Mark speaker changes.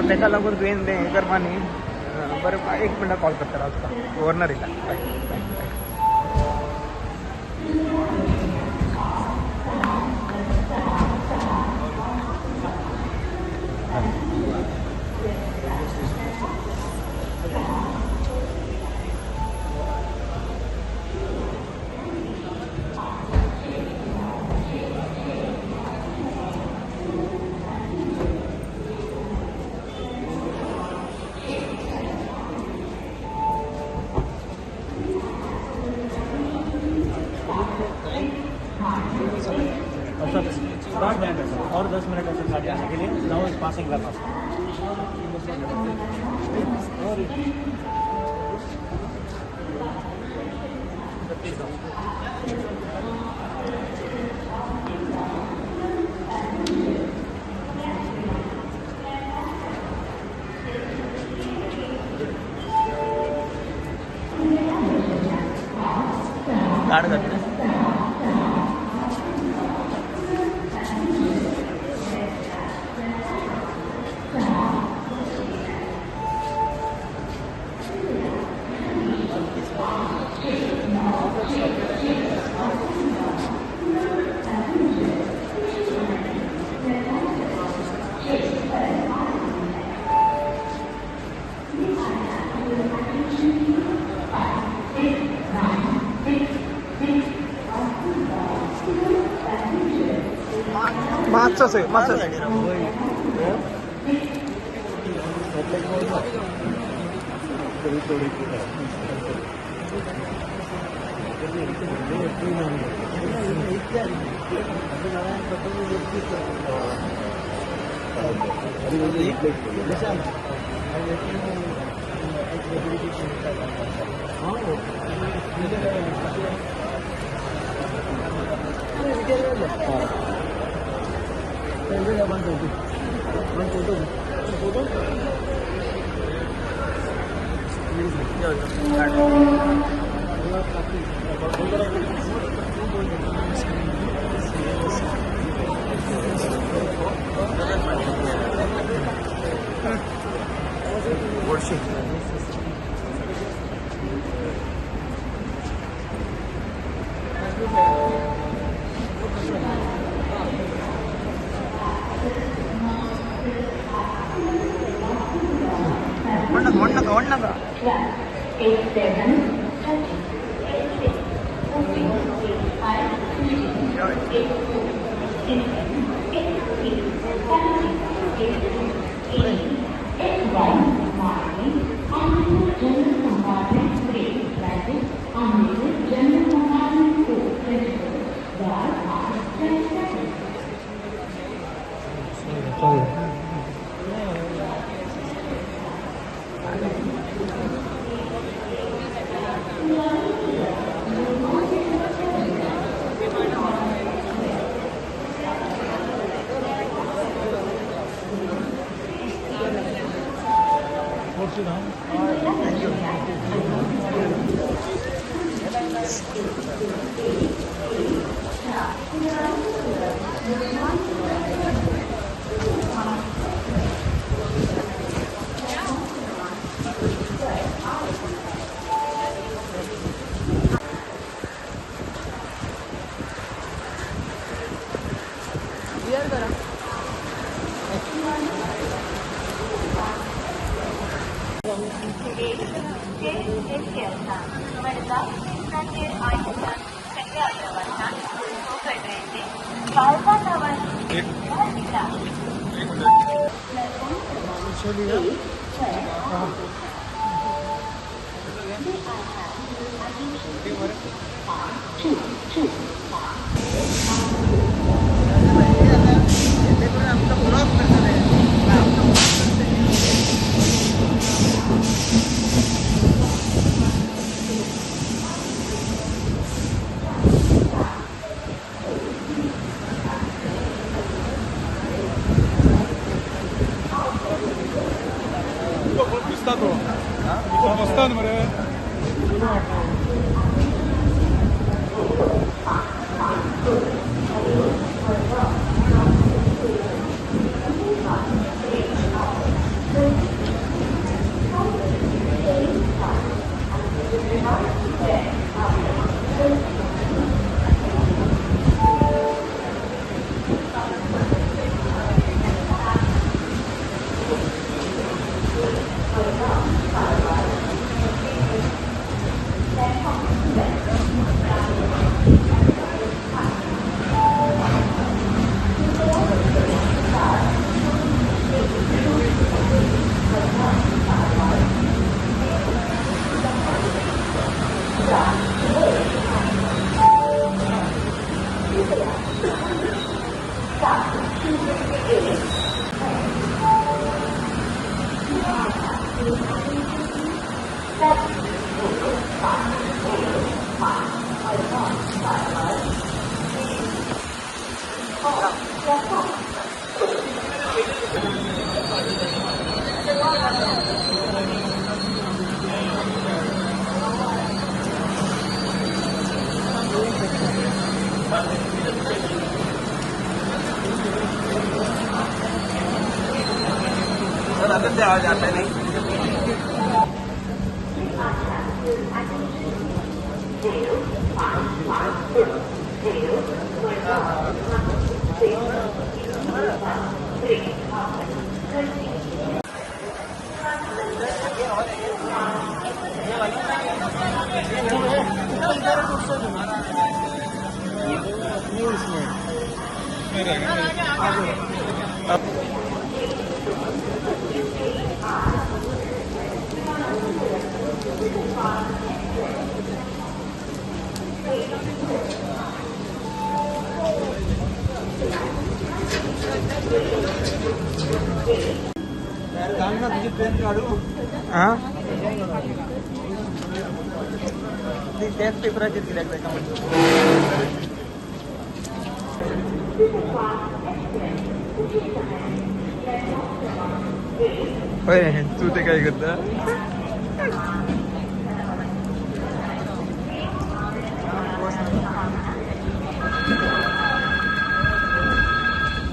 Speaker 1: So ताका लागून तुवें तें हें करपा न्ही. बरें, एक मिनटां कॉल करता राव तुका. गव्हर्नर येयला. बाय बाय बाय.
Speaker 2: और सर 10 मिनट है सर, और 10 मिनट है सर गाड़ी आने के लिए. Now is passing by. Aur
Speaker 1: card घातलें. मातसो सय, मातसो. गोडशी. म्हणनाका, म्हणनाका, म्हणनाका.
Speaker 3: 12, 8, 7, 30, 8, 6, 14, 8, 5, 15, 8, 4, 11, 8, 3, 17, 8, 2, 18, 8, 1, 9, Amritsar General Compartment 3, bracket, Amritsar General Compartment 4, 24, bar, 27.
Speaker 1: Sorry.
Speaker 3: Madgaon स्टेशनाचेर आयिल्ल्यान सगळ्या प्रवाशांक ट्रेनीक पावपा नांवाची सुविधा दिता. प्लॅटफॉर्म क्रमांक 1, 6. May I have your attention, please? 5, 2, 2, 5.
Speaker 1: आमकां ब्लॉक करतले, आमकां ब्लॉक करतले.
Speaker 4: दिसता तो मस्तान मरे.
Speaker 1: सर अंदर से आवाज आता है नहीं. हा, त्याच पेपराचेर कित्याक जाय का? हय, तूं तें काय करता?